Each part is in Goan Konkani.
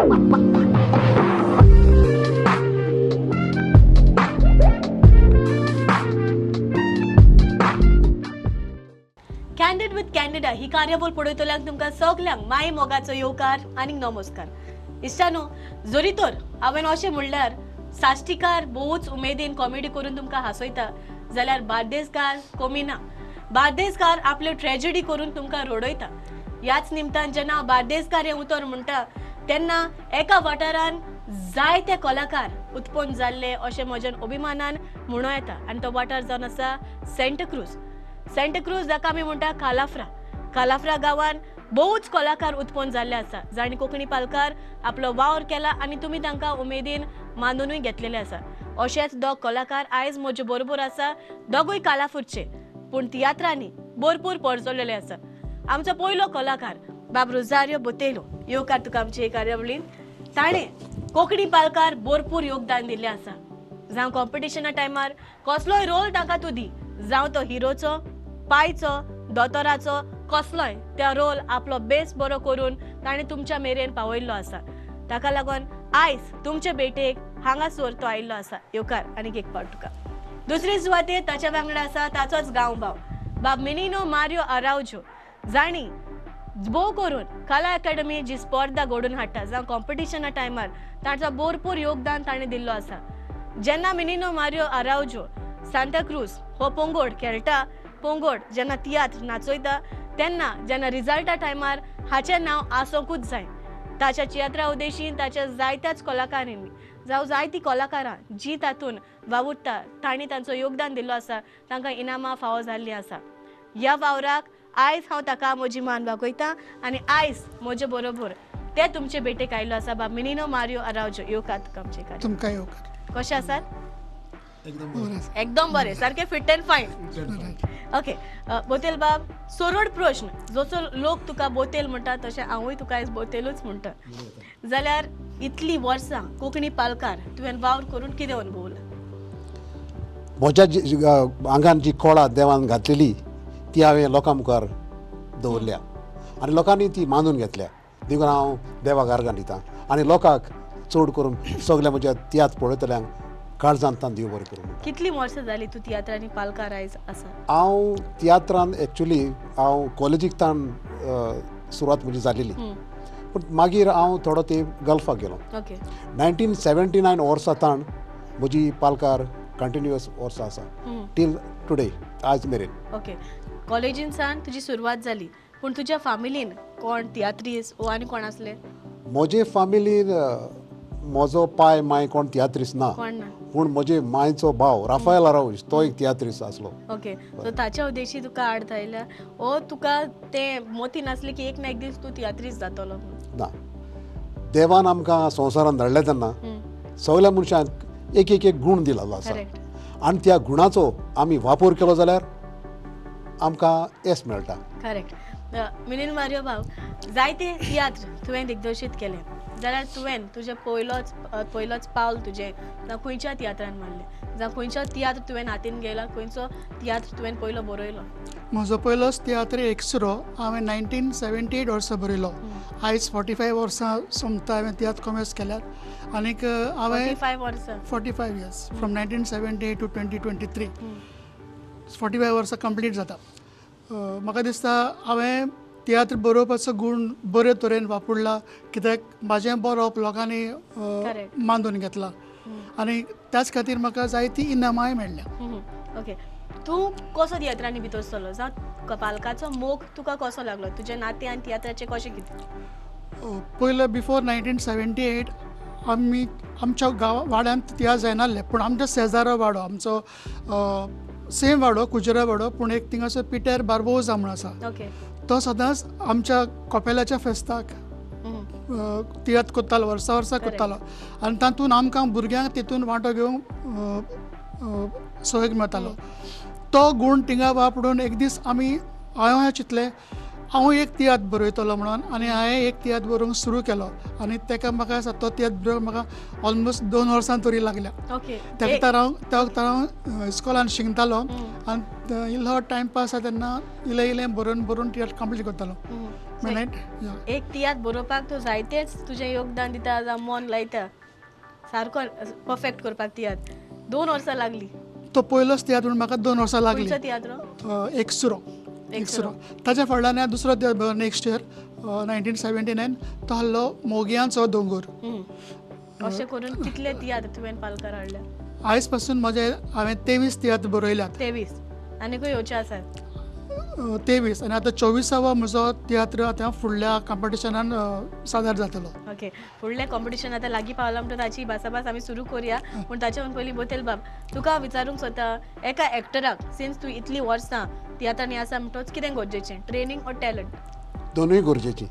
Candid with Candida ही कार्यावळ पळयतल्यांक तुमकां सगल्यांक माय मोगाचो येवकार आनी नमस्कार. इश्टानो, जरी तर हांवें अशें म्हणल्यार साश्टीकार भोवच उमेदीन कॉमेडी करून तुमकां हांसयता, जाल्यार बार्देसकार कमी ना. बार्देसकार आपल्यो ट्रेजडी करून तुमकां रडयता. ह्याच निमतान जेन्ना हांव बार्देसकार हें उतर म्हणटा तेन्ना एका वाठारान जायते कलाकार उत्पन्न जाल्ले अशें म्हज्यान अभिमानान म्हणूं येता. आनी तो वाठार जावन आसा सेंटक्रूज. सेंटक्रूज जाका आमी म्हणटा कालाफ्रा. कालाफ्रा गांवान भोवच कलाकार उत्पन्न जाल्ले आसा, जांणी कोंकणी पालकार आपलो वावर केला आनी तुमी तांकां उमेदीन मानूनय घेतलेले आसा. अशेच दोग कलाकार आयज म्हजे बरोबर आसा. दोगूय कालाफुरचे, पूण तियात्रांनी भरपूर परजवलेले आसा. आमचो पयलो कलाकार बाब रोजारियो बोतेलो, येवकार तुका आमचे कार्यावळीन. ताणें कोंकणी पालकार भरपूर योगदान दिल्लें आसा. जावं कॉम्पिटिशना टायमार कसलोय रोल तांकां तूं दी, जावं तो हिरोचो, पायचो, दोतोराचो, कसलोय त्या रोल आपलो बेस बरो करून ताणें तुमच्या मेरेन पावयल्लो आसा. ताका लागून आयज तुमचे भेटेक हांगासर तो आयिल्लो आसा. येवकार आनीक एक फावट तुका. दुसरी सुवातेर ताच्या वांगडा आसा ताचोच गांव भाव बाब मिनिनो मारियो आरावजो, जांणी भोव करून कला अकादमी जी स्पर्धा घडोवन हाडटा, जावं कॉम्पिटिशना टायमार ताचो भरपूर योगदान ताणें दिल्लो आसा. जेन्ना मिनिनो मारियो आरावजो सांताक्रूज हो पंगड खेळटा, पंगड जेन्ना तियात्र नाचयता तेन्ना जेन्ना रिजल्टा टायमार हाचें नांव आसोंकूच जाय. ताच्या तियात्रा उद्देशीन ताच्या जायत्याच कलाकारांनी, जावं जायतीं कलाकारां जीं तातूंत वावुरता तांणी तांचो योगदान दिल्लो आसा, तांकां इनामां फावो जाल्लीं आसा. ह्या वावराक आयज हांव ताका म्हजी मान वागयता आनी आयज म्हजे बरोबर ते तुमचे भेटेक आयिल्लो आसा बाब मिनिनो मारियो आरावजो. येवकार तुका आमचे कार्य. तुमकां येवकार. कशें आसात? एकदम बरें, सारकें फिट एंड फायन. ओके बोतेल बाब, सरळ प्रश्न. जसो लोक तुका बोतेल म्हणटा तशें हांवूय तुका आयज बोतेलूच म्हणटा. जाल्यार इतलीं वर्सां कोंकणी पालकार तुवें वावर करून कितें अनुभवला? म्हज्या आंगान जी कळा देवान घातलेली ती हांवें लोकां मुखार दवरल्या आनी लोकांनी ती मानून घेतल्या. देखून हांव देवाक आर्गां दितां आनी लोकांक चड करून सगल्या म्हज्या तियात्र पळयतल्यांक काळजांतल्यान देव बरें करूं. कितलीं वर्सां जालीं तूं तियात्रांनी पालकार आयज आसा? हांव तियात्रान एक्चुली हांव कॉलेजीक तान सुरवात म्हजी जालेली, पूण मागीर हांव थोडो तेंप गल्फाक गेलो. ओके. 1979 वर्सां ताण म्हजी पालकार कंटिन्युअस वर्सां आसा टील टुडे, आज मेरेन. ओके, कॉलेजीन सावन तुजी सुरवात जाली, पूण तुज्या फामिलीन कोण तियात्रीस वो आनी कोण आसले? म्हजे फामिलीन म्हजो पाय माय कोण तियात्रीस ना, पूण म्हजे मायचो भाव राफायल आरावज तो एक तियात्रीस आसलो. ओके, सो ताच्या उद्देशी तुका आड आयल्या ओ तुका तें मोती नासलें की एक ना एक दीस तूं तियात्रीस जातलो? ना, देवान आमकां संवसारान धाडले तेन्ना सगल्या मनशांक एक एक एक गूण दिलेलो आसा आनी त्या गुणाचो आमी वापर केलो जाल्यार आमकां येस मेळटा. करेक्ट. मिलिंद मारियो भाव, जायते तियात्र तुवें दिग्दर्शीत केले, जाल्यार तुवें तुजें पयलोच पावल तुजें जावं खंयच्या तियात्रान मारलें, जावं खंयचो तियात्र तुवें हातीन घेयला, खंयचो तियात्र तुवें पयलो बरयलो? म्हजो पयलोच तियात्र एकसुरो हांवें 1978 वर्सां बरयलो. आयज 45 वर्सां सोमता हांवें तियात्र कॉमेस केल्यात. आनीक हांवें 45 वर्सां, 45 years from 1978 to 2023, 45 वर्सां कंप्लीट जाता. म्हाका दिसता हांवें तियात्र बरोवपाचो गूण बरे तरेन वापरला, कित्याक म्हाजें बरोवप लोकांनी मानून घेतलां आनी त्याच खातीर म्हाका जायतीं इनामांय मेळ्ळ्या. ओके, तूं कसो तियात्रांनी भितर सरलो, जावं पालकाचो मोग तुका कसो लागलो, तुजें नातें आनी तियात्राचें कशें कितें? पयलें बिफोर 1978 आमी आमच्या गांव वाड्यांत तियात्र जायनासले, पूण आमच्या शेजारो वाडो, आमचो सेम वाडो कुजरा वाडो, पूण एक थिंगासर पिटर बार्बोजा म्हूण आसा, तो सदांच आमच्या कपेलाच्या फेस्ताक तियात्र करतालो, वर्सा वर्सा करतालो आनी तातूंत आमकां भुरग्यांक तितून वांटो घेवंक सहयोग मेळटालो. तो गूण थिंगा वापरून एक दीस आमी हांवें चिंतलें हांव एक तियात्र बरयतलो म्हणून आनी हांवें एक तियात्र बरोवंक सुरू केलो आनी तेका म्हाका आसा तो तियात्र बरोवंक म्हाका ऑलमोस्ट 2 वर्सां तरी लागल्या. त्या वखतार हांव त्या वखतार हांव इस्कॉलान शिकतालो आनी इल्लो टायमपास आसा तेन्ना इल्लें इल्लें बरोवन बरोवन तियात्र कंप्लीट करतालो. मागीर एक तियात्र बरोवपाक तूं जायतेच तुजें योगदान दिता जावं मन लायता सारको परफेक्ट करपाक. तियात्र 2 वर्सां लागली. तो पयलोच तियात्र म्हणून म्हाका 2 वर्सां लागली. खंयचो तियात्र? एकसुरो. एकसुरो. ताच्या फाटल्यान हांवें दुसरो तियात्र नेक्स्ट इयर 1979, तो आहलो मोगयांचो दोंगोर. अशें करून कितले तियात्र तुवें पालकार हाडल्या? आयज पासून म्हजे हांवें 23 तियात्र बरयल्यात. 23 आनीकूय येवचे आसात. 23 आनी आतां चोवीसावो म्हजो तियात्र आतां फुडल्या कॉम्पिटिशनान सादर जातलो. ओके, फुडलें कॉम्पिटिशन आतां लागीं पावलां म्हणटा, ताची भासाभास आमी सुरू करुया. पूण ताच्या पयलीं बोतेल बाब, तुका हांव विचारूंक सोदता, एका एक्टराक, सिन्स तूं इतलीं वर्सां तियात्रांनी आसा म्हणटच, कितें गरजेचें, ट्रेनींग ऑर टॅलंट? दोनूय गरजेची.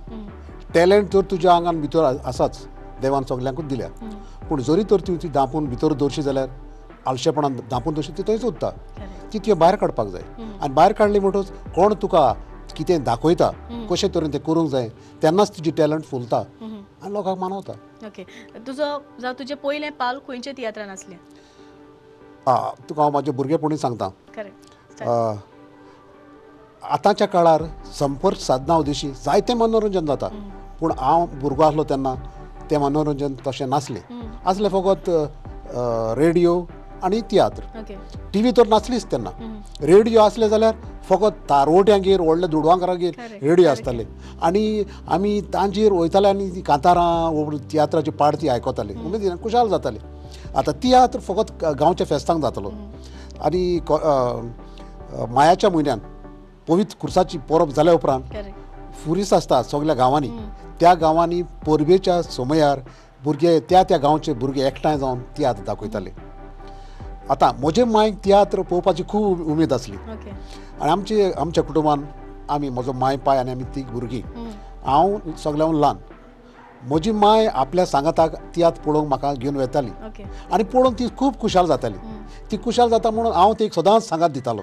टॅलंट तर तुज्या आंगान भितर आसाच, देवान सगल्यांकूच दिल्या. पूण जरी तर तूं ती दांपून भितर दवरशी जाल्यार, आळशेपणान दांपून दवरशी, ती थंयच उरता. ती तुवें भायर काडपाक जाय आनी भायर काडली म्हणटकच कोण तुका कितें दाखयता, कशे तरेन तें करूंक जाय, तेन्नाच तुजी टॅलंट फुलता आनी लोकांक मानवता. ओके, तुजो जावं तुजें पयलें पावल खंयच्या तियात्रान आसलें? आ, तुका हांव म्हाजे भुरगेपणी सांगता. करेक्ट. आतांच्या काळार संपर्क साधना उद्देशी जायतें मनोरंजन जाता, पूण हांव भुरगो आसलो तेन्ना तें मनोरंजन तशें नासलें. आसलें फकत रेडियो आनी तियात्र. टीव्ही तर नासलीच तेन्ना. रेडियो आसले जाल्यार फकत तारवट्यांगेर, व्हडल्या दुडवांकारागेर रेडियो आसताले आनी आमी तांचेर वयताले आनी ती कांतारां वो तियात्राची पार्टी आयकताले, उमेदीन खुशाल जाताले. आतां तियात्र फकत गांवच्या फेस्तांक जातालो आनी मायाच्या म्हयन्यान पवित्र खुर्साची परब जाल्या उपरांत फुरीस आसता सगल्या गांवांनी. त्या गांवांनी परबेच्या समयार भुरगे, त्या त्या गांवचे भुरगे एकठांय जावन तियात्र दाखयताले. आतां म्हजे मांयक तियात्र पळोवपाची खूब उमेद आसली. आनी आमचे आमच्या कुटुंबान आमी, म्हजो माय पाय आनी आमी तीग भुरगीं. हांव सगल्यांहून ल्हान. म्हजी माय आपल्या सांगाताक तियात्र पळोवंक म्हाका घेवन वेताली आनी पळोवन ती खूब खुशाल जाताली. ती खुशाल जाता म्हणून हांव ती सदांच सांगात दितालो.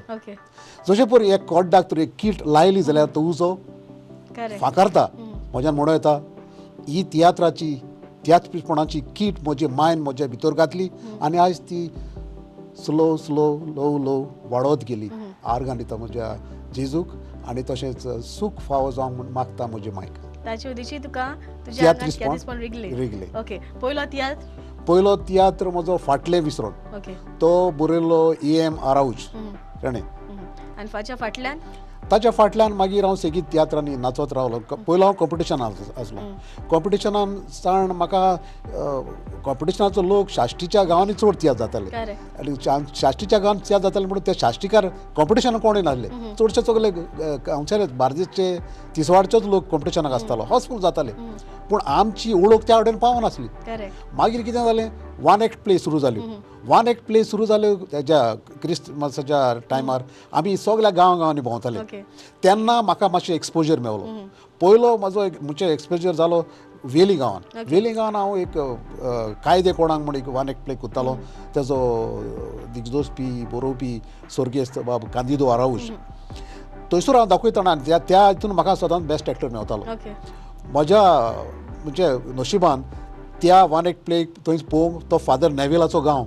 जशें परी एक कोड्डाक तर एक कीट लायली जाल्यार तो उजो फांकारता, म्हज्यान म्हणूं येता ही तियात्राची, तियात्रिस्पणाची कीट म्हजे मायन म्हज्या भितर घातली आनी आयज ती स्लो स्लो, ल्हव ल्हव वाडत गेली. आर्गां दिता म्हज्या जेजूक आनी तशेंच सूख फावो जावंक म्हूण मागता म्हजे मायक. ताचे उदेशी तुका तुज्या आंगात तियात्रिस्पण तियात्रिस्पण रिगले. रिगले. ओके, पयलो तियात्र? पयलो तियात्र म्हजो फाटलें विसरोन. तो बरयल्लो ए एम आराउज ताणें. आनी ताच्या फाटल्यान? ताच्या फाटल्यान मागीर हांव सेगीत तियात्रांनी नाचत रावलो. पयलो हांव कॉम्पिटिशनान आसलो. कॉम्पिटिशनान सावन म्हाका कॉम्पिटिशनाचो लोक साश्टीच्या गांवांनी चड तियात्र जाताले. आनी साश्टीच्या गांवांत तियात्र जाताले म्हणून ते साश्टीकार कॉम्पिटिशनाक कोणूय नासले. चडशे सगळे हांगसरले बार्देसचे, तिसवाडचेच लोक कॉम्पिटिशनाक आसतालो. हावसफूल जाताले, पूण आमची वळख त्या वटेन पावनासली. मागीर कितें जालें, वन एक्ट प्ले सुरू जाल्यो. वन एक्ट प्ले सुरू जाल्यो तेज्या क्रिस्मसाच्या टायमार आमी सगल्या गांव गांवांनी भोंवताले. तेन्ना म्हाका मातशें एक्सपोजर मेवलो. पयलो म्हाजो एक म्हणजे एक्सपोजर जालो वेली गांवान. वेली गांवान हांव एक कायदे कोणाक म्हूण एक वन एक्ट प्ले करतालो. तेजो दिग्दोसपी, बरोवपी स्वर्गेस्त बाब कांदिदो आराऊज. थंयसर हांव दाखयतना आनी त्या त्या हितून म्हाका सदांच बेस्ट एक्टर मेवतालो. म्हज्या म्हणजे नशिबान त्या वन एक्ट प्ले थंय पळोवंक तो फादर नेविलाचो गांव,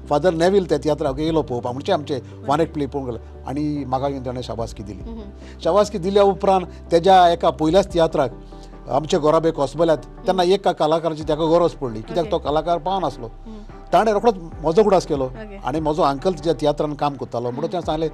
फादर नेवील त्या तियात्राक येयलो पळोवपाक, म्हणजे आमचे वन एक्ट प्ले पळोवंक गेलो आनी म्हाका येवन ताणें शाबासकी दिली. शाबासकी दिल्या उपरांत तेज्या एका पयल्याच तियात्राक आमचे गोराबे कोसबल्यात तेन्ना एका कलाकाराची ताका गरज पडली, कित्याक तो कलाकार पावनासलो. ताणें रोखडोच म्हजो उगडास केलो आनी म्हजो अंकल तिच्या तियात्रान काम करतालो म्हणून ताणें सांगलें,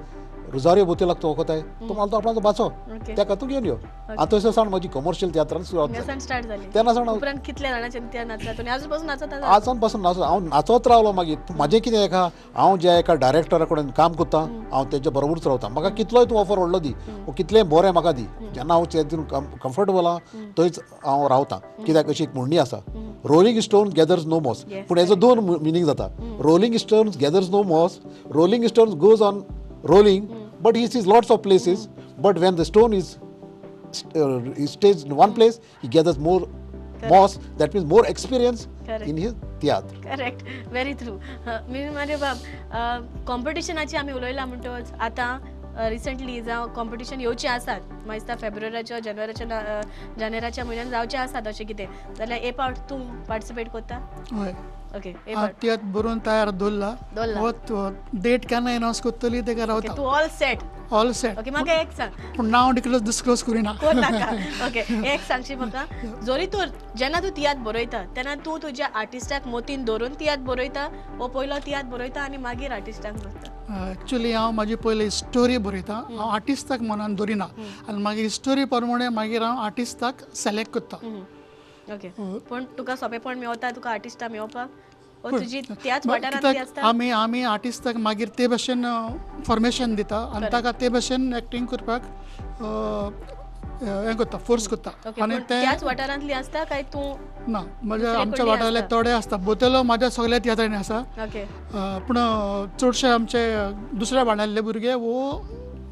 रुजारियो बोतेलाक तूं वखताय, तो मला तो आपणाचो भाचो, ताका तूं घेवन यो. आनी थंयसर सावन म्हजी कमर्शियल तियात्रान सुरवात जाली. हांगासान स्टार्ट जाली. तेन्ना सावन उपरांत कितल्या जाणांचे तियात्र नाचला तुमी? आजून पासून नाचत आसा? आजून पासून नाचत, हांव नाचत रावलो. मागीर म्हाजें कितें एका हांव ज्या एका डायरेक्टरा कडेन काम करता, हांव तेज्या बरोबरूच रावता. म्हाका कितलोय तूं ऑफर व्हडलो दी वो कितलेंय बरें म्हाका दी, जेन्ना हांव तेतून कम्फर्टेबल आहा थंयच हांव रावता. कित्याक अशी एक म्हणणी आसा, "Rolling stone gathers no moss." पूण हेजो दोन मिनींग जाता. Rolling stones gathers no moss, rolling stones goes on rolling but he sees lots of places, but when the stone is stays in one place, he gathers more moss. That means more experience in his theatre. Correct, very true. मी मारे बाब, कॉम्पिटिशनाची आमी उलयला म्हणटच आतां रिसंटली जावं कॉम्पिटिशन येवचें आसात, म्हाका दिसता फेब्रुवारीच्या जानेवारीच्या जानेराच्या म्हयन्यान जावचें आसात अशें कितें जाल्यार एक पावट तूं पार्टिसिपेट करता? हय. ओके, हांव तियात्र बरोवन तयार दवरला, डेट केन्ना एनावन्स करतली तेका रावता. तूं all set? All set. Okay, म्हाका एक सांग, पूण नांव डिस्क्लोज करिना. नाका. ओके, एक सांगशी म्हाका, जरी तूं जेन्ना तूं तियात्र बरयता तेन्ना तूं तुज्या आर्टिस्टाक मोतीन दवरून तियात्र बरयता वो पयलो तियात्र बरयता आनी मागीर आर्टिस्टाक दवरता? एक्चुली हांव म्हाजी पयली स्टोरी बरयता, हांव आर्टिस्टाक मनान दवरिना आनी मागीर स्टोरी प्रमाणे मागीर हांव आर्टिस्टाक सिलेक्ट करता. ओके, पूण तुका सोंपेपण मेवता तुका आर्टिस्टा मेवपाक तुजी त्याच वाठारांत आसता? आमी आमी आर्टिस्टाक मागीर ते भशेन फॉर्मेशन दिता आनी ताका ते भशेन एक्टींग करपाक हें करता, फोर्स करता. आनी त्याच वाठारांतली आसता काय तूं? ना, म्हज्या आमच्या वाठारांतले थोडे आसता, बोतेलो म्हाज्या सगळ्या तियात्रांनी आसा, पूण चडशे आमचे दुसऱ्या वाड्यांतले भुरगे वो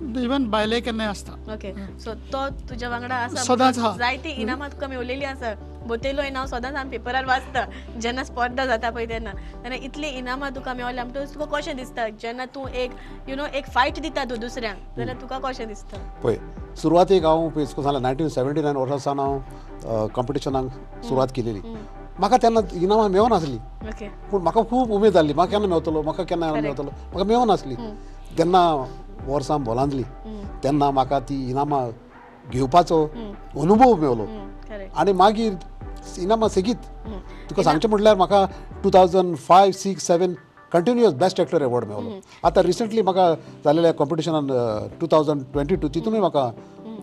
इवन भायले केन्नाय आसता. ओके, सो तो तुज्या वांगडा आसा सदांच? हा, जायती इनामां तुका मेवलेली आसा. बोतेलो इनाम सदांच आमी पेपरार वाचता जेन्ना स्पर्धा जाता पळय तेन्ना, तेन्ना इतली इनामां तुका मेवल्या म्हणटकच तुका कशें दिसता जेन्ना तूं एक you know एक फायट दिता तूं दुसऱ्यांक, जाल्यार तुका कशें दिसता? पळय, सुरवातेक हांव पळय सांगलें 1979 वर्सां सावन हांव कॉम्पिटिशनाक सुरवात केलेली. म्हाका तेन्ना इनामां मेवनासली, पूण म्हाका खूब उमेद जाल्ली, म्हाका केन्ना मेवतलो, म्हाका केन्ना मेवतलो, म्हाका मेवनासली. तेन्ना वर्सां बोलांदली तेन्ना म्हाका ती इनामां घेवपाचो अनुभव मेवलो आनी मागीर इनामां सेगीत. तुका सांगचें म्हटल्यार म्हाका 2005, 6, 7 कंटिन्युअस बेस्ट एक्टर एवॉर्ड मेवलो. आतां रिसंटली म्हाका जालेल्या कॉम्पिटिशनान 2022 तितूनय म्हाका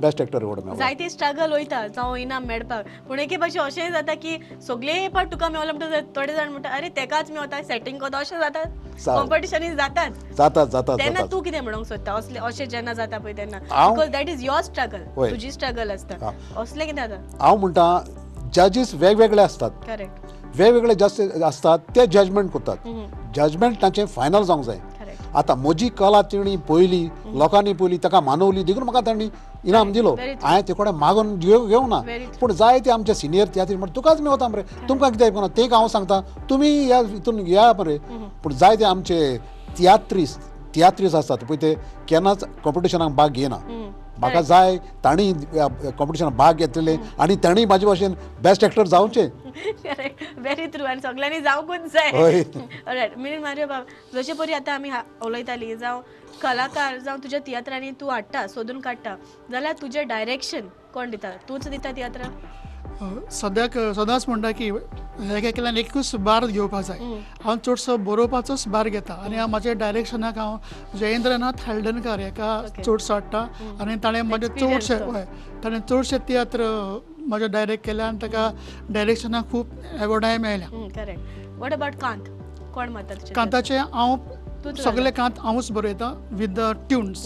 बेस्ट एक्टर एवॉर्ड मेवलो. जायते स्ट्रगल वयता जावं इनाम मेळपाक, पूण एके भाशेन अशेंय जाता की सगळे पाट तुका मेवलो म्हणटा थोडे जाण म्हणटा अरे तेकाच मेवता सेटींग करता, अशें जाता, कॉम्पिटिशनूय जातात जातात जातात. तेन्ना तूं कितें म्हणूंक सोदता असले अशें जेन्ना जाता पळय तेन्ना, because that is your struggle, तुजी स्ट्रगल आसता, असलें कितें जाता? हांव म्हणटा जजीस वेगवेगळे आसतात, करेक्ट, वेगवेगळे जज आसतात, ते जजमेंट करतात, जजमेंट तांचें फायनल जावंक जाय. आतां म्हजी कला तिणी पळयली, लोकांनी पळयली, ताका मानवली, देखून म्हाका तांणी इनाम दिलो. हांवें ते कडेन मागून घेवंक ना, पूण जाय ते आमचे सिनियर तियात्रीस्ट म्हणटा तुकाच मेवता मरे, तुमकां कित्याक ना, तेका हांव सांगता तुमी ह्या हितून घेया मरे. पूण जाय ते आमचे तियात्रीस्ट आसतात पळय ते केन्नाच कॉम्पिटिशनाक भाग घेयना. म्हाका जाय तांणी कॉम्पिटिशनाक भाग घेतलेले आनी तांणी म्हाजे भाशेन बेस्ट एक्टर जावचें. व्हेरी ट्रू, आनी सगळ्यांनी जावंकूच जाय. रायट, मिलिंद मारियो बाब, जशे परी आतां आमी उलयताली जावं कलाकार जावं तुज्या तियात्रांनी तूं हाडटा सोदून काडटा, जाल्यार तुजें डायरेक्शन कोण दिता? तूंच दिता तियात्रां? सद्याक सदांच म्हणटा की एक एकल्यान एकूच बार घेवपाक जाय. हांव चडसो बरोवपाचोच बार घेता आनी हांव म्हाज्या डायरेक्शनाक हांव जयेंद्रनाथ हळदणकार हेका चडसो हाडटा आनी ताणें म्हजे चडशे, हय, ताणें चडशे तियात्र म्हजे डायरेक्ट केल्या आनी ताका डायरेक्शनाक खूब एवॉर्डाय मेळ्ळ्या. करेक्ट. What about Kant? कोण मारता तुजें? कांताचे हांव सगळे कांत हांवूच बरयता विथ the tunes.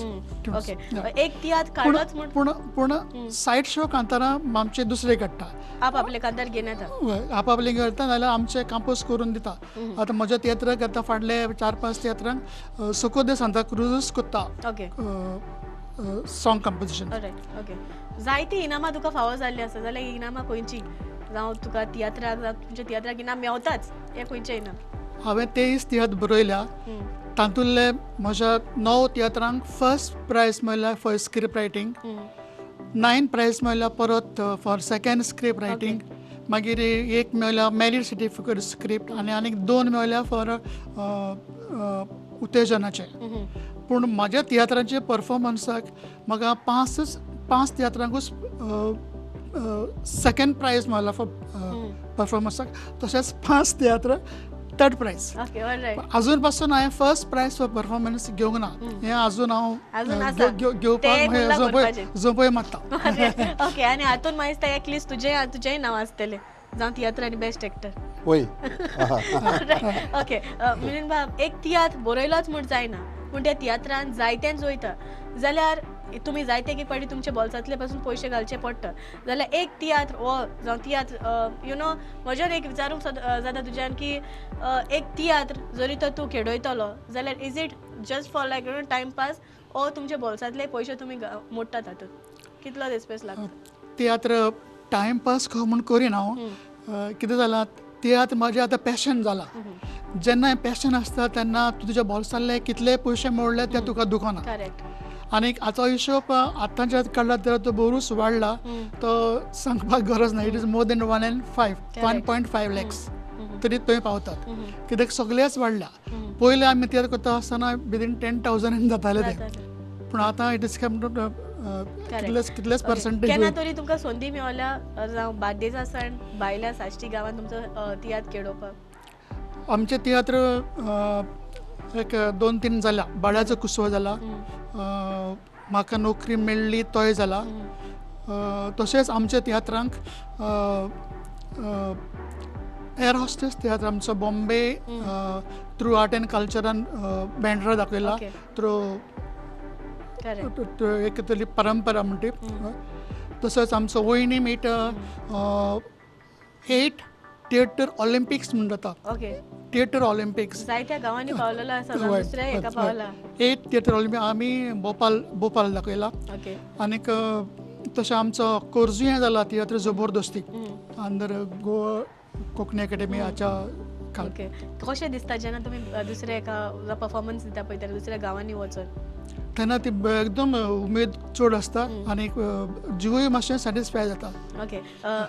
Okay, एक तियात्र काडलोच म्हूण पूण पूण सायड शो कांतारां आमचे दुसरे काडटा, आप आपले कांतार घेवन येता, आप आपले करता, नाजाल्यार आमचे कंपोज करून दिता. आतां म्हज्या तियात्राक आतां फाटले 4-5 तियात्रांक सुको दे सांता क्रुजूच करता सॉंग कंपोजिशन. ओके, जायती इनामां तुका फावो जाल्ली आसा, जाल्यार इनामां खंयची? जावं तुका तियात्राक, जावं तुमच्या तियात्राक इनाम मेवताच, हें खंयचें इनाम? हांवें 23 तियात्र बरयल्या, तातूंतले म्हज्या 9 तियात्रांक फर्स्ट प्रायज मेळ्ळ्या फॉर स्क्रिप्ट रायटींग, 9 प्रायज मेळ्ळ्या परत फॉर सेकंड स्क्रिप्ट रायटींग, मागीर 1 मेळ्ळ्या मॅरीड सर्टिफिकेट स्क्रिप्ट आनी आनीक 2 मेळ्ळ्या फॉर उत्तेजनाचे. पूण म्हाज्या तियात्रांचे परफॉर्मन्साक म्हाका 5 तियात्रांकूच सेकंड प्रायज मेळ्ळा फॉर परफॉर्मन्साक, तशेंच 5 तियात्र थर्ड प्रायज. अजून पासून हांवें फर्स्ट प्रायज फॉर परफॉर्मन्स घेवंक ना, हें अजून हांव घेवपाक झोंपय मारता. ओके, आनी हातून मागीर दिसता एकलीस्ट तुजेंय नांव आसतलें जावं तियात्र आनी बेस्ट एक्टर. वय. ओके, मिलिंद बाब, एक तियात्र बरयलोच म्हूण जायना, पूण त्या तियात्रान जायत्यान वयता जाल्यार तुमी जायते की फावटी तुमच्या बोल्सांतले पासून पयशे घालचे पडटा, जाल्यार एक तियात्र हो जावं तियात्र you know म्हज्यान एक विचारूंक जाता तुज्यान की एक तियात्र जरी तर तूं खेळयतलो जाल्यार is it just for like you know time pass ओ तुमच्या बोल्सांतले पयशे तुमी मोडटा तातूंत कितलो दिसपेस लागता? तियात्र टायमपास खंय म्हूण करीन हांव, कितें जालां तियात्र म्हाजें आतां पॅशन जाला. जेन्ना पॅशन आसता तेन्ना तूं तुज्या बोल्सांतले कितले पयशे मोडले ते तुका दुखना. आनी आतां हिशोब आतां जे काडला जाल्यार तो बरोच वाडला, तो सांगपाक गरज ना. It is more than 1 and 5 1.5 lakhs तरी थंय पावतात, कित्याक सगळेच वाडल्या. पयलीं आमी तियात्र करता आसतना विदीन 10,000 जाताले ते, पूण आतां it is come to कितलेच पर्संटेज. केन्ना तरी तुमकां संदी मेळ्ळ्या जावं बार्देजा सावन भायल्या साश्टी गांवांत तुमचो तियात्र खेळोवपाक? आमचे तियात्र एक 2-3 जाला. बाळ्याचो कुसवो जाला, म्हाका नोकरी मेळ्ळी तोय जाला. तशेंच आमच्या तियात्रांक एअर हॉस्टेस तियात्र आमचो बॉम्बे थ्रू आर्ट एंड कल्चरान बँड्रा दाखयला, थ्रू एक तरी परंपरा म्हणटी. तसोच आमचो वयनी मीट 8 थिएटर ऑलिम्पिक्स म्हूण जाता. थिएटर ऑलिम्पिक्स जायत्या गांवांनी पावलेलो आसा, दुसऱ्या एका पावला 8 थिएटर ऑलिम्पिक आमी भोपाल दाखयला. आनीक तशें आमचो कोर्जूय जाला तियात्र जबरदस्ती अंदर गोवा कोंकणी अकॅडमी हाच्या. ओके, कशें दिसता जेन्ना तुमी दुसऱ्या एका परफॉर्मन्स दिता पळय तेन्ना दुसऱ्या गांवांनी वचून? तेन्ना ती एकदम उमेद चड आसता आनी जिवूय मातशें सॅटिस्फाय जाता. ओके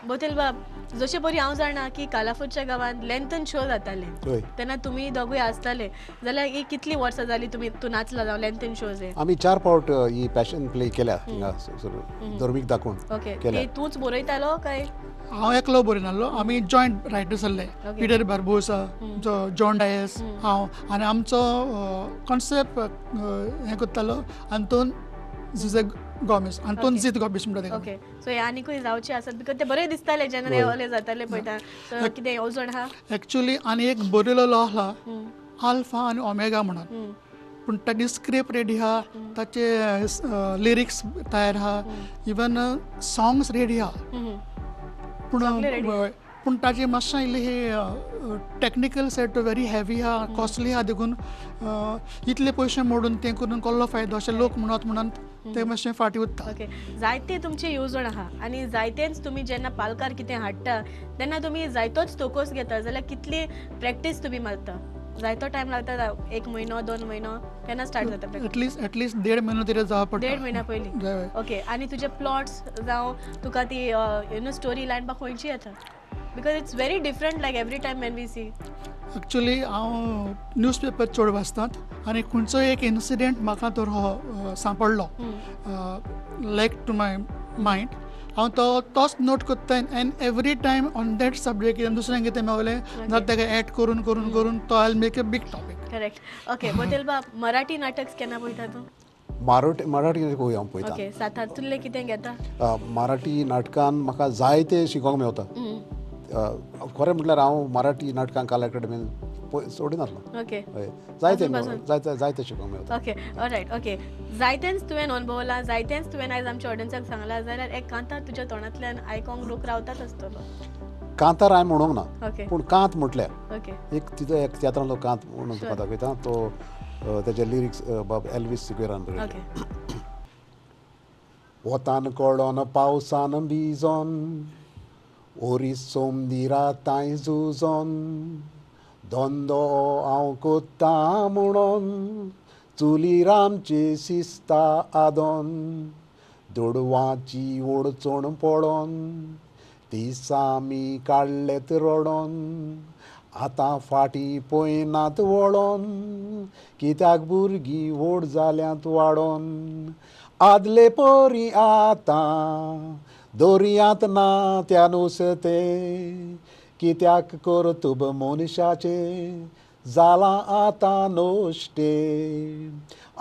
बोतेल बाब, जशें बरी हांव जाणा की कालाफुरच्या गांवांत लेंथन शो जाताले तेन्ना तुमी दोगूय आसताले, जाल्यार ही कितली वर्सां जाली तुमी तूं नाचला जावं लेंथन शोज? हे आमी 4 फावट ही पॅशन प्ले केल्या हिंगा धर्मीक दाखोवन. ओके, ते तूंच बरयतालो काय? हांव एकलो बरयनासलो, आमी जॉयंट रायटर्स आसले. पिटर बार्बोसा, जॉन डायस, हांव, आनी आमचो कॉन्सेप्ट हें करतालो अंतोन जुजे गोमेस, अंतोन जीत गोमेस म्हणटा तेका. ओके, सो हे आनीकूय जावचे आसत because ते बरें दिसताले जेन्ना ओले जाताले पळयता. सो कितें येवजण आहा एक्चुअली? आनी एक बरयलेलो आहा आल्फा आनी ओमेगा म्हणून, पूण ताची स्क्रिप्ट रेडी आहा, ताचे लिरिक्स तयार आहा, इवन सॉंग्स रेडी आहा, पूण पूण ताची मातशें इल्ली ही टॅक्निकल सेट व्हेरी हेवी आहा, कॉस्टली आहा, देखून इतले पयशे मोडून तें करून कसलो फायदो अशें लोक म्हणत म्हणून ते मातशें फाटीं उरता. ओके, जायते तुमचे येवजण आहा आनी जायतेच तुमी जेन्ना पालकार कितें हाडटा तेन्ना तुमी जायतोच तोकोस घेता, जाल्यार कितली प्रॅक्टीस तुमी मारता? जायतो टायम लागता, 1 म्हयनो 2 म्हयनो केन्ना स्टार्ट जाता? एटलिस्ट 1.5 म्हयनो तरी जावं पडटा. 1.5 म्हयन्या पयलीं. ओके, आनी तुजे प्लॉट्स जावं तुका ती you know story line बा खंयची येता? Because it's very different like every time when we see. Actually हांव न्यूज पेपर चड वाचतात आनी खंयचो एक इन्सिडेंट म्हाका तर हो सांपडलो लायक टू my mind, हांव तो तोच नोट करता and every time on that subject कितें दुसऱ्यांक कितें मेवलें जाल्यार ताका एड करून करून करून तो I make a big topic. Correct. Okay बोतेल बाब, मराठी नाटक केन्ना पळयता तूं? मराठी हांव पळयता. ओके, सातांतुले कितें घेता? मराठी नाटकान म्हाका जायते शिकोंक मेवता. खरें म्हटल्यार हांव मराठी नाटकां कला अकादमीन सोडिनासलो. ओके, जायते जायते जायते शिकोंक मेवता. Okay, all right. ओके, जायतेंच तुवें अणभवलां, जायतेंच तुवें आयज आमच्या ऑडियन्साक सांगलां, जाल्यार एक कांतार तुज्या तोंडांतल्यान आयकोंक लोक रावतात आसतलो. कांतार हांवें म्हणूंक ना, पूण कांत म्हटल्यार एक तिचो एक तियात्रांतलो कांत म्हणून तुका दाखयता, तो तेजे लिरिक्स बाब एल्वीस सिक्वेरान बरयले. वोतान कडोन पावसान भिजोन ओरी सोमदिरा तांय झुजोन धंदो हांव कोत्ता म्हणोन चुलीर आमचे शिस्ता आदोन दुडवाची ओडचण पडोन दिसा आमी काडलेत रडोन आतां फाटीं पळयनात वळोन कित्याक भुरगीं व्हड जाल्यांत वाडोन आदले परी आतां दर्यांत ना त्या नुस्तें कित्याक कर्तुब मनशाचें जालां आतां नश्टें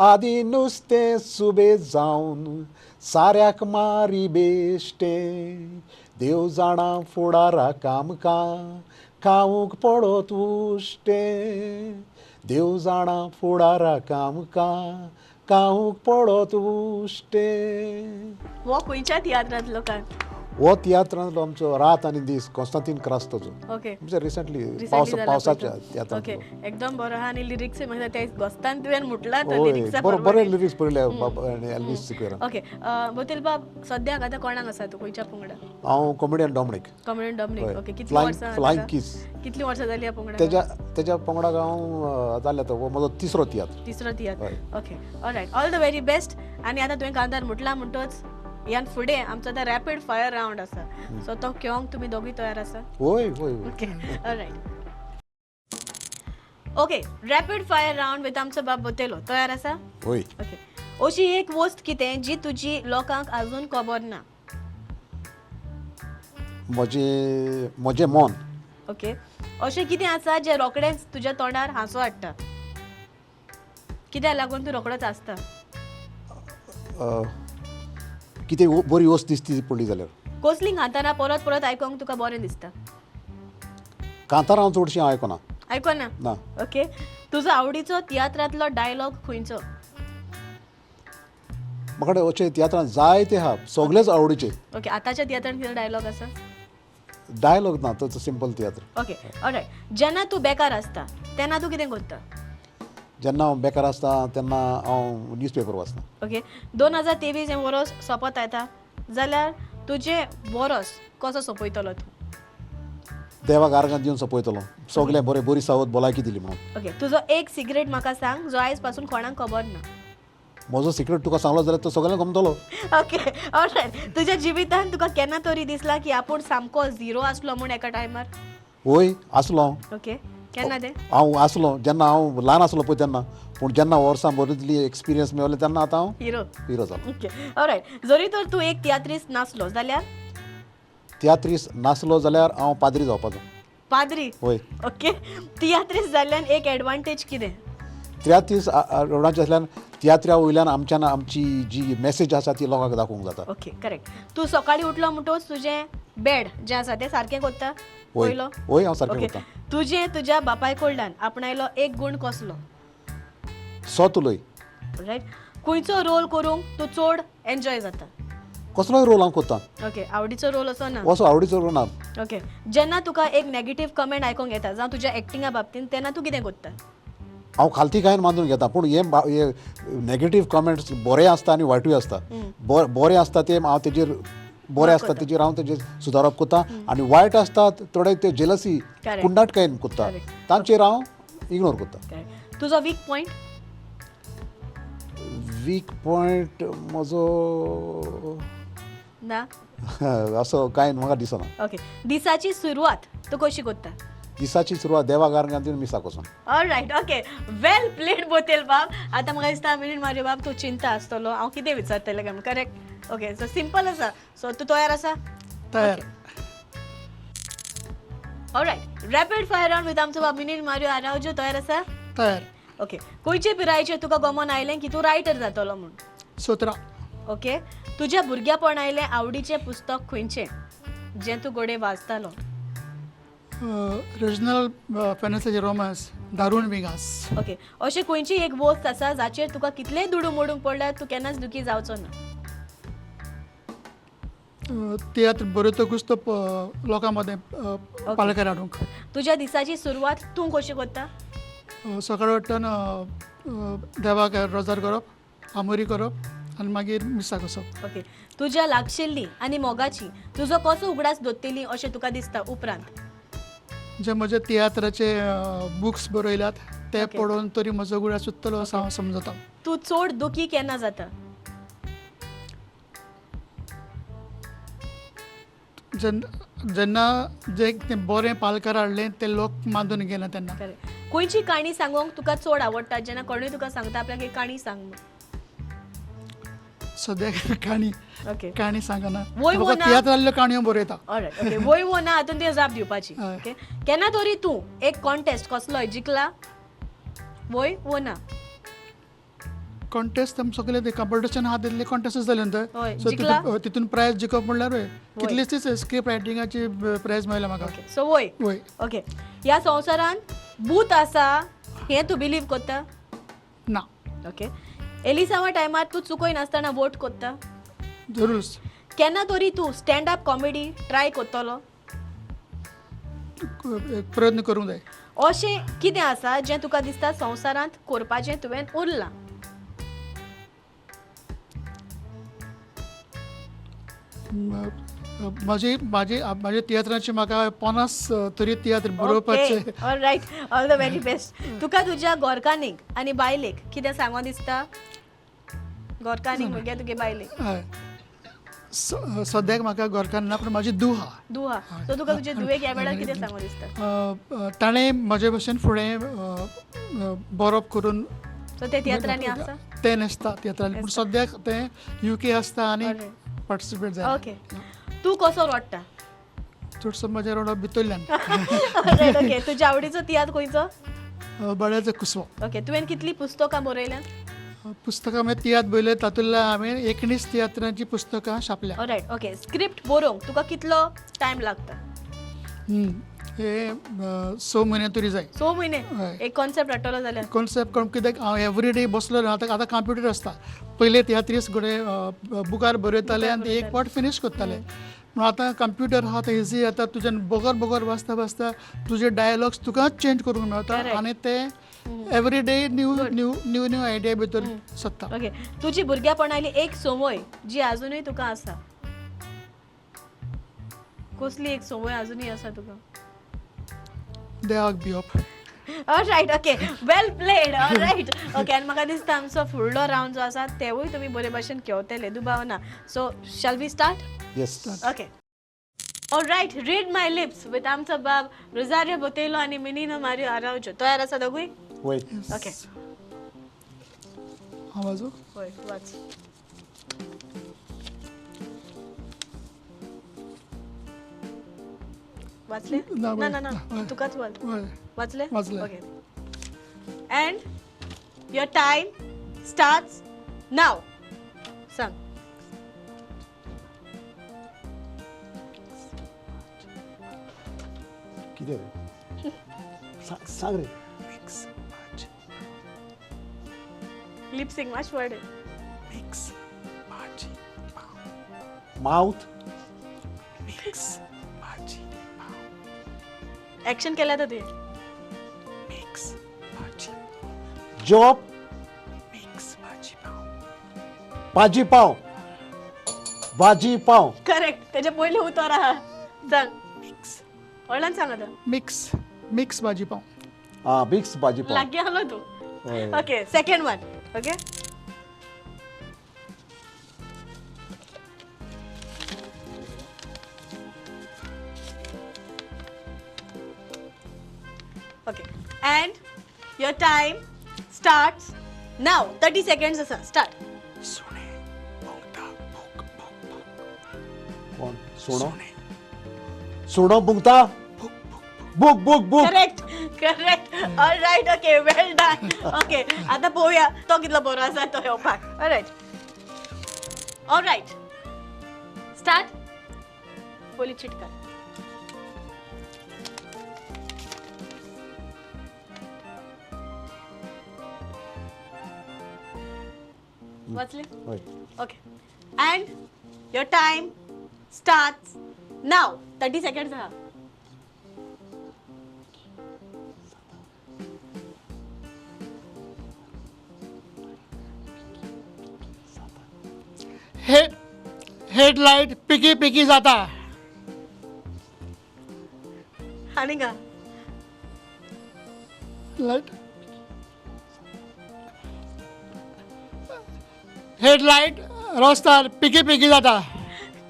आदीं नुस्तें सुबेज जावन साऱ्याक मारी बेश्टें देव जाणा फुडाराक आमकां खावंक पडत उश्टें देव जाणा फुडाराक आमकां खावंक पडत उश्टें. हो खंयच्या तियात्रांतलो कांत? हो तियात्रांतलो आमचो रात आनी दीस कॉन्स्तांतीन क्रास्तोचो. ओके. म्हणजे रिसंटली पावस पावसाच्या तियात्रांतलो. ओके, एकदम बरो आहा आनी लिरिक्स म्हाका ते गोस्तान तुवें म्हटला तो हय, लिरिक्सा. बरो बरे लिरिक्स बरयले एल्वीस सिक्वेरान. ओके, बोतेल बाब, सद्याक आतां कोणाक आसा तूं, खंयच्या पंगडा? हांव कॉमेडियन डॉमनीक. Comedian Dominic. हय. ओके, कितली फ्लायंग वर्सां फ्लायंग ताका? कीस. कितली वर्सां जाली ह्या पंगडाक? तेज्या तेज्या पंगडाक हांव जालें आतां हो म्हजो तिसरो तियात्र. तिसरो तियात्र. हय. Okay, alright, all the very best. आनी आतां तुवें कांतार म्हटलां म्हणटच ह्यान फुडें आमचो आतां रॅपीड फायर रावंड आसा, सो तो खेळोंक तुमी दोगूय तयार आसा? हय हय हय. Okay, alright, okay, rapid fire round with आमचो बाब बोतेलो. तयार आसा? हय. ओके, अशी एक वस्त कितें जी तुजी लोकांक आजून खबर ना? म्हजें म्हजें मन. ओके, अशें कितें आसा जें रोखडेंच तुज्या तोंडार हांसो हाडटा, कित्याक लागून तूं रोखडोच हांसता? कितें बरी वस्त दिसती पडली जाल्यार. कसली कांतारां परत परत आयकोंक तुका बरें दिसता? कांतारां हांव चडशीं आयकना. आयकोना? ना. ओके, तुजो आवडीचो तियात्रांतलो डायलॉग खंयचो? म्हाका अशे तियात्रां जायते आहा, सगळेच आवडीचे. ओके, आतांच्या तियात्रान कितें डायलॉग आसा? डायलॉग ना, तो सिंपल तियात्र. ओके, ऑलरायट, जेन्ना तूं बेकार आसता तेन्ना तूं कितें करता? जेन्ना हांव बेकार आसता तेन्ना हांव न्यूज पेपर वाचता. ओके, 2023 हें वरोस सोंपत येता जाल्यार तुजें वरोस कसो सोंपयतलो तूं? देवाक आर्गां दिवन सोंपयतलो, सगळें बरें, बरी सावत भलायकी दिली म्हणून. ओके, तुजो एक सिगरेट म्हाका सांग जो आयज पासून कोणाक खबर ना. म्हजो सिक्रेट तुका सांगलो जाल्यार तो सगळ्यांक गमतलो. ओके, ऑलरायट, तुज्या जिवितान तुका केन्ना तरी दिसला की आपूण सामको झिरो आसलो म्हूण एका टायमार? वय, आसलो हांव. ओके, केन्ना तें? हांव आसलो जेन्ना हांव ल्हान आसलो पळय तेन्ना, पूण जेन्ना वर्सां बरीतली एक्सपिरियन्स मेळ्ळो तेन्ना आतां हांव हिरो. हिरो जालो. ओके, ऑलरायट, जरी तर तूं एक तियात्रीस्त नासलो जाल्यार? तियात्रीस नासलो जाल्यार हांव पाद्री जावपाचो. पाद्री? वय. ओके, तियात्रीस्त जाल्ल्यान एक एडवांटेज कितें? तियात्रीस रोडाचे आसल्यान तियात्रा वयल्यान आमच्यान आमची जी मॅसेज आसा ती लोकांक दाखोवंक जाता. Okay, correct. तूं सकाळीं उठलो म्हणटकच तुजें बेड जें आसा तें सारकें करता? वय. पयलो? वय, हांव सारकें ओके करता. तुजें तुज्या बापाय कडल्यान आपणायलो एक गूण कसलो? सत उलय. रायट, खंयचो रोल करूंक तूं चड एन्जॉय जाता? कसलोय रोल हांव करता. ओके, आवडीचो रोल असो ना? असो आवडीचो रोल ना. ओके, जेन्ना तुका एक नेगेटीव कमेंट आयकोंक येता जावं तुज्या एक्टिंगा बाबतीन तेन्ना तूं कितें करता? हांव खालती कांय मानून घेता, पूण हे हे नेगेटीव कमेंट्स बरे आसता आनी वायटूय आसता. बरे आसता ते हांव तेजेर बरे आसता तेजेर हांव तेजेर सुदारप करता आनी वायट आसता थोडे ते जेलसी Correct. कुंडाटकायेन करता. Correct. तांचेर हांव इग्नोर करता. Correct. तुजो वीक पॉयंट? वीक पॉयंट म्हजो ना? असो कांय म्हाका दिसना. ओके, दिसाची सुरवात तूं कशी करता? दिसाची सुरवात देवाक आर्गां दिवन मिसाक वचून. Alright, okay, well played Botel बाब. आतां म्हाका दिसता मिनीट मारयो बाब तूं चिंता आसतलो हांव कितें विचारतलें काय. करेक्ट. ओके, सो सिंपल आसा, सो तूं तयार आसा? तयार. Alright, rapid fire round with आमचो बाब मिनीट मारयो आरावजो. तयार आसा? तयार. ओके, खंयचे पिरायेचेर तुका गमोन आयलें की तूं रायटर जातलो म्हूण? 17. ओके, तुज्या भुरग्यापण आयलें आवडीचें पुस्तक खंयचें जें तूं घडये वाचतालो? रिजनल फेनेसाचे रोमांस दारुण विंगास. ओके, अशें खंयची एक वस्त आसा जाचेर तुका कितलेय दुडू मोडूंक पडल्यार तूं केन्नाच दुखी जावचो ना? तियात्र बरयतकूच तो लोकां मदें पालकार हाडूंक. तुज्या दिसाची सुरवात तूं कशी करता? सकाळी उठून देवाक रोजार करप, आमोरी करप आनी मागीर मिसाक वचप. ओके, तुज्या लागशिल्ली आनी मोगाची तुजो कसो उगडास दोत्तली अशें तुका दिसता उपरांत? जे म्हजे तियात्राचे बुक्स बरयल्यात ते Okay. पळोवन तरी म्हजो उगडास उरतलो असो हांव समजता. तूं चड दुखी केन्ना जाता? जेन्ना जेन्ना जें कितें बरें पालकार हाडलें तें लोक मानून घेना तेन्ना. करेक्ट. खंयची काणी सांगोंक तुका चड आवडटा जेन्ना कोणूय तुका सांगता आपल्याक एक काणी सांग म्हूण? सद्याक काणी ओके. काणी सांगना. वय म्हाका ना. तियात्रांतल्यो काणयो बरयता. ऑलरायट, ओके, वय वो ना हातून तुवें जाप दिवपाची. हय. ओके, केन्ना तरी तूं एक कॉन्टेस्ट कसलोय जिखला, वय वो ना? कॉन्टेस्ट आम सगळे ते कॉम्पिटिशन आहा तितले कॉन्टेस्ट जाले हय, न्हय, सो जिखला? तितून प्रायज जिखप म्हणल्यार वय कितलीशीच स्क्रिप्ट रायटिंगाची प्रायज मेळ्ळ्या म्हाका. ओके, सो वय? वय. ओके, ह्या संवसारांत भूत आसा हें तूं बिलीव करता? ना. ओके, एलिसांवा टायमार तूं चुकय नासतना वोट करता? जरूर. केन्ना तरी तूं स्टँड अप कॉमेडी ट्राय करतलो? एक प्रयत्न करूंक जाय. अशें कितें आसा जें तुका दिसता संवसारांत करपाचें तुवें उरलां? म्हजी म्हाजी म्हाजे तियात्राची म्हाका 50 तरी तियात्र बरोवपाचे. All right, all the very best. तुका तुज्या गोरकानीक आनी बायलेक कितें सांगो दिसता? गोरकानीक म्हणगे तुगे बायलेक. हय. सद्याक म्हाका घरकान्न ना, पूण म्हाजी धूव आहा. दुहा, सो तुका तुजे धुवेक ह्या वेळार कितें सांगो दिसता? ताणें म्हजे भशेन फुडें बरोवप करून. सो ते तियात्रांनी आसा? तें नासता तियात्रांनी, पूण सद्याक तें युके आसता आनी Alright. Participate जायना. ओके, तूं कसो रडटा? चडसो म्हजें रडप भितरल्यान. ओके, तुज्या आवडीचो तियात्र खंयचो? बळ्याचो कुसवो. ओके, तुवें कितलीं पुस्तकां बरयल्यात? पुस्तकां म्हणजे तियात्र बरयले तातूंतल्या हांवें 19 तियात्रांचीं पुस्तकां छापल्या. ऑलरायट, ओके, स्क्रिप्ट बरोवंक तुका कितलो टायम लागता? हे 6 म्हयने तरी जाय. 6 म्हयने? हय. एक कॉन्सेप्ट हाडटलो जाल्यार? कॉन्सेप्ट करून कित्याक हांव एवरी डे बसलो ना. आतां आतां कंप्युटर आसता. पयले तियात्रीस घडये बुकार बरयताले आनी ते एक फावट फिनीश करताले, पूण आतां कंप्युटर आहा, आतां इजी जाता. तुज्यान बगर बगर वाचता वाचता तुजे डायलॉग्स तुकाच चेंज करूंक मेळटा. Correct. आनी ते every day new new new new idea भितर सोदता. ओके, तुजी भुरग्यापणाली एक संवय जी आजुनूय तुका आसा, कसली एक संवय आजुनूय आसा तुका? देवाक भिवप. Alright, okay, well played. Alright, okay, आनी म्हाका दिसता आमचो फुडलो रावंड जो आसा तेवूय तुमी बरे भशेन खेळटले, दुबाव ना. So shall we start? Yes. Okay, alright, read my lips with आमचो बाब रोजारियो बोतेलो आनी मिनिनो मारियो आरावजो. तयार आसा दोगूय? वय. ओके. हांव वाजो? हय, वाच. वाचले? ना, ना ना ना. हय. तुकाच वाच. हय. वाचले? वाचले. Okay, and your time starts now. सांग. कितें रे, सांग सांग रे. मिक्स भाजी. लिपसिंग मातशें वाडय. मिक्स भाजी पाव. माउथ. मिक्स भाजी पाव. ऍक्शन केल्या तर तुवें. मिक्स भाजी. जॉब. मिक्स भाजी पाव. भाजी पाव, भाजी पाव. करेक्ट, तेजे पयलें उतर आहा, सांग. मिक्स. व्हडल्यान सांग आतां. मिक्स मिक्स भाजी पाव. आं, मिक्स भाजी पाव. लागीं आसलो तूं. हय. Okay, second one. Okay, okay, and your time starts now. 30 seconds आसा, स्टार्ट. सुणे भोंकता भूक भूक भूक. कोण सुणो? सुणे. सुणो बुंकता book book book. Correct, correct. All right, okay, well done. Okay, आतां पळोवया तो कितलो बरो आसा तो येवपाक. All right, all right, start. पयली चिटकार. वाचले? हय. Okay, and your time starts now. 30 seconds आहा. हेड हेडलायट पिकी पिकी जाता. आनी का? लायट हेडलायट रस्त्यार पिकी पिकी जाता.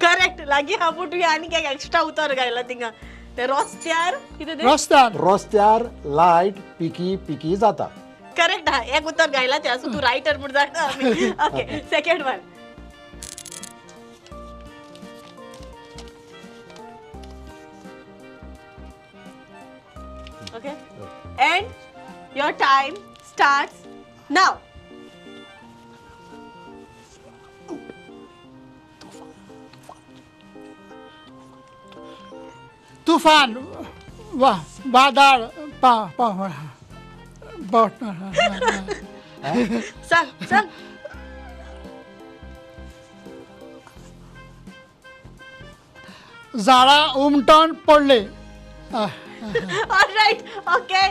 करेक्ट, लागीं हा, पूण तुवें आनीक एक एक्स्ट्रा उतर घायला थिंगा, ते रस्त्यार कितें तें? रस्त्यार. रस्त्यार लायट पिकी पिकी जाता. करेक्ट हा, एक उतर घायला ते आसूं, तूं रायटर म्हूण जाणा आमी. Okay, second one. Okay, and your time starts now. तुफान वा वादळ पा पा बोट. सांग सांग. झाडां उमटोन पडले. Alright, okay,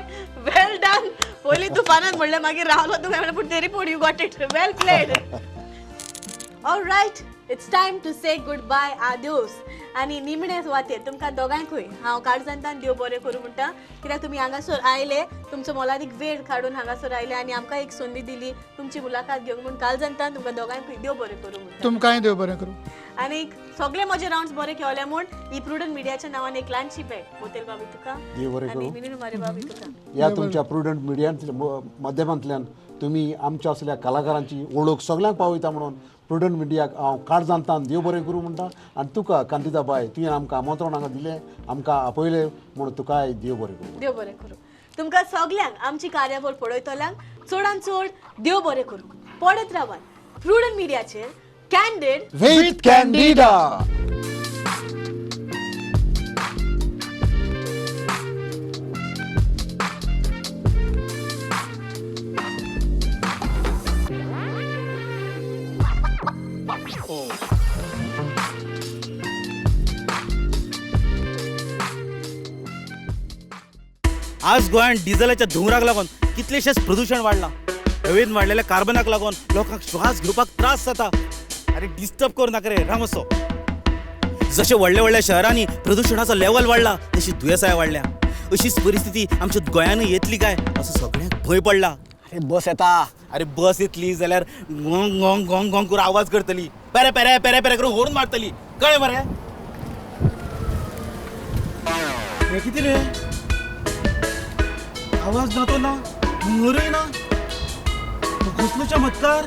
well done. पयलीं तुफानान म्हणलें, मागीर रावलो तुवें म्हणलें, पूण तरी पूण you got it, well played. Alright, it's time to say good bye, आद्योस. आनी निमणे सुवातेर तुमकां दोगांयकूय हांव काळजांतान देव बरें करूं म्हणटा, कित्याक तुमी हांगासर आयले, तुमचो मोलादीक वेळ काडून हांगासर आयले आनी आमकां एक संदी दिली तुमची मुलाखत घेवंक म्हूण काळजांतान तुमकां दोगांयकूय देव बरें करूं म्हणटा. तुमकांय देव बरें करूं. आनी सगळे म्हजे रावंड्स बरे खेळले म्हूण ही प्रुडंट मिडियाच्या नांवान एक ल्हानशी भेट मोतेल बाबी तुका देव बरें आनी करूं. मिनीन मारे बाबी तुका. ह्या तुमच्या प्रुडंट मिडियांतल्या माध्यमांतल्यान तुमी आमच्या असल्या कलाकारांची वळख सगळ्यांक पावयता म्हणून प्रुडंट मिडियाक हांव काळजांतान देव बरें करूं म्हणटा. आनी तुका कांतिता बाय, तुवें आमकां आमंत्रण हांगा दिलें, आमकां आपयलें म्हणून तुकाय देव बरें करूं. देव बरें करूं तुमकां सगल्यांक. आमची कार्यावळ पळयतल्यांक चडान चड देव बरें करूं. पळयत रावात प्रुडंट मिडियाचेर कॅन्डीड विथ कॅन्डिडा. आज गोंयांत डिझलाच्या धुंवराक लागून कितलेशेच प्रदूशण वाडलां. हवेन वाडलेल्या कार्बनाक लागून लोकांक श्वास घेवपाक त्रास जाता. अरे डिस्टर्ब करूं नाका रे रामसो. जशें व्हडल्या व्हडल्या शहरांनी प्रदुशणाचो लेवल वाडला तशी दुयेंसाय वाडल्या. अशीच परिस्थिती आमच्या गोंयानूय येतली काय असो सगळ्यांक भंय पडला. अरे बस येता. अरे बस येतली जाल्यार गोंग गोंग गोंग गोंग करून आवाज करतली, पेरे पेरे पेरे पेरे करून होर्न मारतली, कळ्ळें मरे? हें कितें रे, आवाज ना तो ना, धुंवरूय ना, कसलो चमत्कार.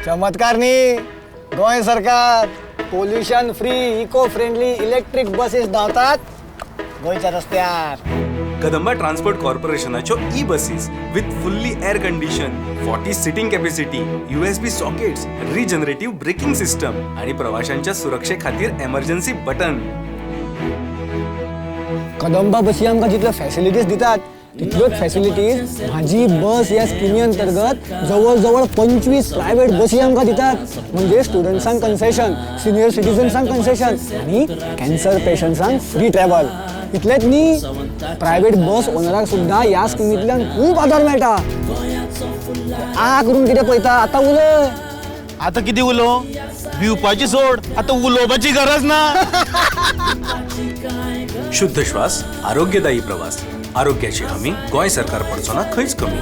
चमत्कार न्ही, गोंय सरकार pollution free eco friendly electric buses धांवतात गोंयच्या रस्त्यार. कदंबा ट्रान्सपोर्ट कॉर्पोरेशनाच्यो E buses with fully air condition, 40 seating capacity, USB sockets, regenerative braking system आणि प्रवाशांच्या सुरक्षे खातीर एमर्जन्सी बटन. कदंबा बसी आमकां जितल्यो फॅसिलिटीज दितात तितल्योच फॅसिलिटीज म्हाजी बस ह्या स्किमी अंतर्गत जवळ जवळ 25 प्रायव्हेट बसी आमकां दितात. म्हणजे स्टुडंट्सांक कन्सेशन, सिनियर सिटीजन्सांक कन्सेशन आनी कॅन्सर पेशंट्सांक फ्री ट्रॅव्हल. इतलेंच न्ही, प्रायव्हेट बस ओनराक सुद्दां ह्या स्किमींतल्यान खूब आदार मेळटा. आ करून कितें पळयता आतां उलय. आतां कितें उलोवं, भिवपाची सोड, आतां उलोवपाची गरज ना. शुद्ध श्वास, आरोग्यदायी प्रवास, आरोग्याची हमी गोंय सरकार पडचो ना खंयच कमी.